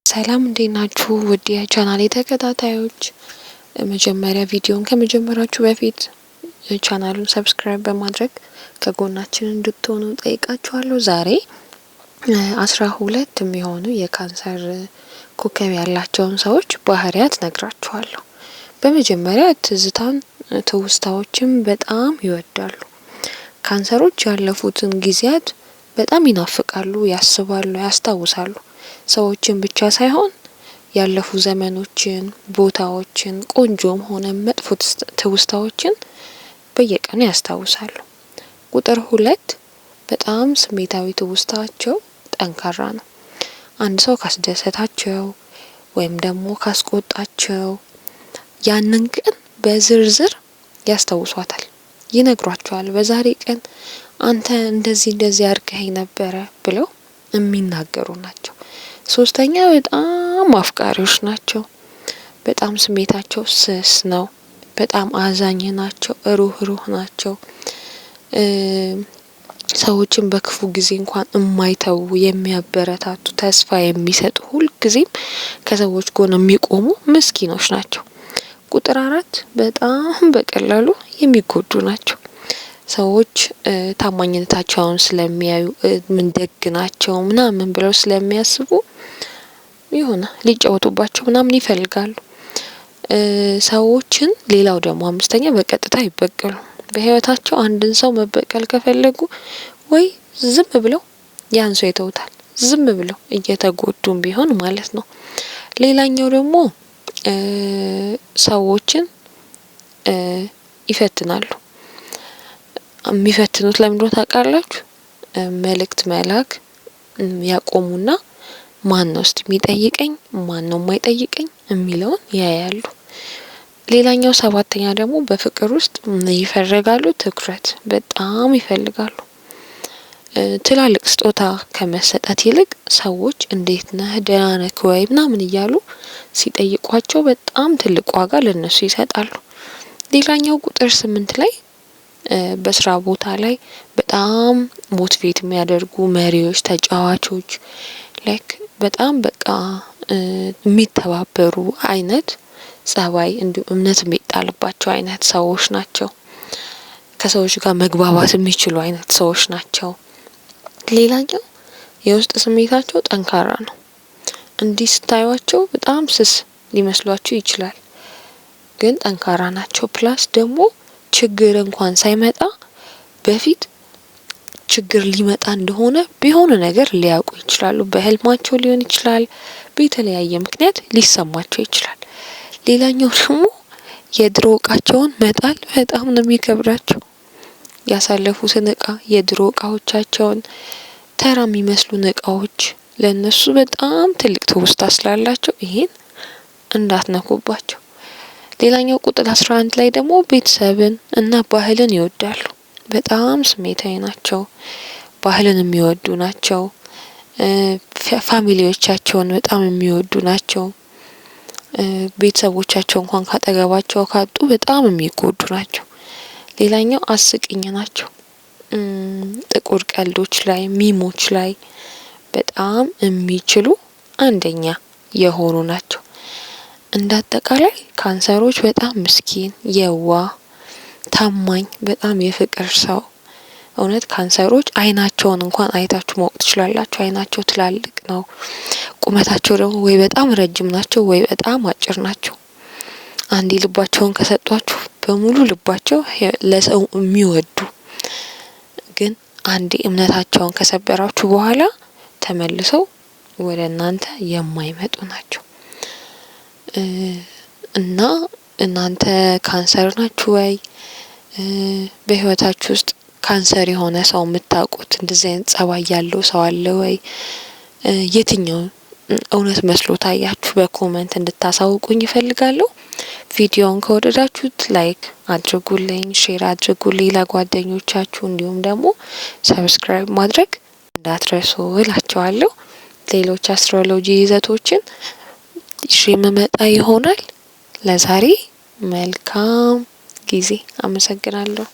ሰላም እንዴት ናችሁ? ውድ የቻናሌ ተከታታዮች፣ መጀመሪያ ቪዲዮን ከመጀመራችሁ በፊት ቻናሉን subscribe በማድረግ ከጎናችን እንድትሆኑ ጠይቃችኋለሁ። ዛሬ 12 የሚሆኑ የካንሰር ኮከብ ያላቸውን ሰዎች ባህሪያት ነግራችኋለሁ። በመጀመሪያ ትዝታን፣ ትውስታዎችን በጣም ይወዳሉ። ካንሰሮች ያለፉትን ጊዜያት በጣም ይናፍቃሉ፣ ያስባሉ፣ ያስታውሳሉ። ሰዎችን ብቻ ሳይሆን ያለፉ ዘመኖችን፣ ቦታዎችን፣ ቆንጆም ሆነ መጥፎ ትውስታዎችን በየቀኑ ያስታውሳሉ። ቁጥር 2፣ በጣም ስሜታዊ ትውስታቸው ጠንካራ ነው። አንድ ሰው ካስደሰታቸው ወይም ደግሞ ካስቆጣቸው ያንን ቀን በዝርዝር ያስታውሷታል፣ ይነግሯቸዋል። በዛሬ ቀን አንተ እንደዚህ እንደዚህ አድርገኸኝ ነበረ ብለው የሚናገሩ ናቸው። ሶስተኛ፣ በጣም አፍቃሪዎች ናቸው። በጣም ስሜታቸው ስስ ነው። በጣም አዛኝ ናቸው። ሩህ ሩህ ናቸው። ሰዎችን በክፉ ጊዜ እንኳን የማይተዉ፣ የሚያበረታቱ፣ ተስፋ የሚሰጡ፣ ሁልጊዜም ከሰዎች ጎን የሚቆሙ ምስኪኖች ናቸው። ቁጥር 4፣ በጣም በቀላሉ የሚጎዱ ናቸው። ሰዎች ታማኝነታቸውን ስለሚያዩ፣ ምን ደግ ናቸው ምናምን ብለው ስለሚያስቡ የሆነ ሊጫወቱባቸው ምናምን ይፈልጋሉ። ሰዎችን ሌላው ደግሞ አምስተኛ፣ በቀጥታ አይበቀሉም። በህይወታቸው አንድን ሰው መበቀል ከፈለጉ ወይ ዝም ብለው ያን ሰው ይተውታል። ዝም ብለው እየተጎዱም ቢሆን ማለት ነው። ሌላኛው ደግሞ ሰዎችን ይፈትናሉ። የሚፈትኑት ለምንድነው ታውቃላችሁ? መልእክት መላክ ያቆሙና ማን ነው እስቲ የሚጠይቀኝ፣ ማን ነው የማይጠይቀኝ የሚለውን ያያሉ። ሌላኛው ሰባተኛ ደግሞ በፍቅር ውስጥ ይፈረጋሉ፣ ትኩረት በጣም ይፈልጋሉ። ትላልቅ ስጦታ ከመሰጠት ይልቅ ሰዎች እንዴት ነህ፣ ደህና ነህ ወይ ምናምን እያሉ ሲጠይቋቸው በጣም ትልቅ ዋጋ ለነሱ ይሰጣሉ። ሌላኛው ቁጥር 8 ላይ በስራ ቦታ ላይ በጣም motivate የሚያደርጉ መሪዎች፣ ተጫዋቾች፣ like በጣም በቃ የሚተባበሩ አይነት ጸባይ እንዲሁም እምነት የሚጣልባቸው አይነት ሰዎች ናቸው። ከሰዎች ጋር መግባባት የሚችሉ አይነት ሰዎች ናቸው። ሌላኛው የውስጥ ስሜታቸው ጠንካራ ነው። እንዲህ ስታዩቸው በጣም ስስ ሊመስሏችሁ ይችላል፣ ግን ጠንካራ ናቸው። Plus ደግሞ ችግር እንኳን ሳይመጣ በፊት ችግር ሊመጣ እንደሆነ በሆነ ነገር ሊያውቁ ይችላሉ። በህልማቸው ሊሆን ይችላል፣ በተለያየ ምክንያት ሊሰማቸው ይችላል። ሌላኛው ደግሞ የድሮ እቃቸውን መጣል በጣም ነው የሚከብዳቸው። ያሳለፉትን እቃ፣ የድሮ እቃዎቻቸውን፣ ተራ የሚመስሉን እቃዎች ለእነሱ በጣም ትልቅ ትውስታ ስላላቸው ይሄን እንዳትነኩባቸው። ሌላኛው ቁጥር 11 ላይ ደግሞ ቤተሰብን እና ባህልን ይወዳሉ። በጣም ስሜታዊ ናቸው። ባህልን የሚወዱ ናቸው። Family ዎቻቸውን በጣም የሚወዱ ናቸው። ቤተሰቦቻቸው እንኳን ካጠገባቸው ካጡ በጣም የሚጎዱ ናቸው። ሌላኛው አስቂኝ ናቸው። ጥቁር ቀልዶች ላይ፣ meme ኦች ላይ በጣም የሚችሉ አንደኛ የሆኑ ናቸው። እንደ አጠቃላይ ካንሰሮች በጣም ምስኪን፣ የዋህ፣ ታማኝ፣ በጣም የፍቅር ሰው። እውነት ካንሰሮች አይናቸውን እንኳን አይታችሁ ማወቅ ትችላላችሁ። አይናቸው ትላልቅ ነው። ቁመታቸው ደግሞ ወይ በጣም ረጅም ናቸው ወይ በጣም አጭር ናቸው። አንዴ ልባቸውን ከሰጧችሁ በሙሉ ልባቸው ለሰው የሚወዱ፣ ግን አንዴ እምነታቸውን ከሰበራችሁ በኋላ ተመልሰው ወደ እናንተ የማይመጡ ናቸው። እና እናንተ ካንሰር ናችሁ ወይ? በህይወታችሁ ውስጥ ካንሰር የሆነ ሰው የምታውቁት እንደዚህ አይነት ጸባይ ያለው ሰው አለ ወይ? የትኛው እውነት መስሎ ታያችሁ? በ comment እንድታሳውቁኝ እፈልጋለሁ። ቪዲዮውን ከወደዳችሁት like አድርጉልኝ፣ share አድርጉልኝ ለጓደኞቻችሁ፣ እንዲሁም ደግሞ subscribe ማድረግ እንዳትረሱ እላችኋለሁ። ሌሎች astrology ይዘቶችን ይዤ የምመጣ ይሆናል። ለዛሬ መልካም ጊዜ። አመሰግናለሁ።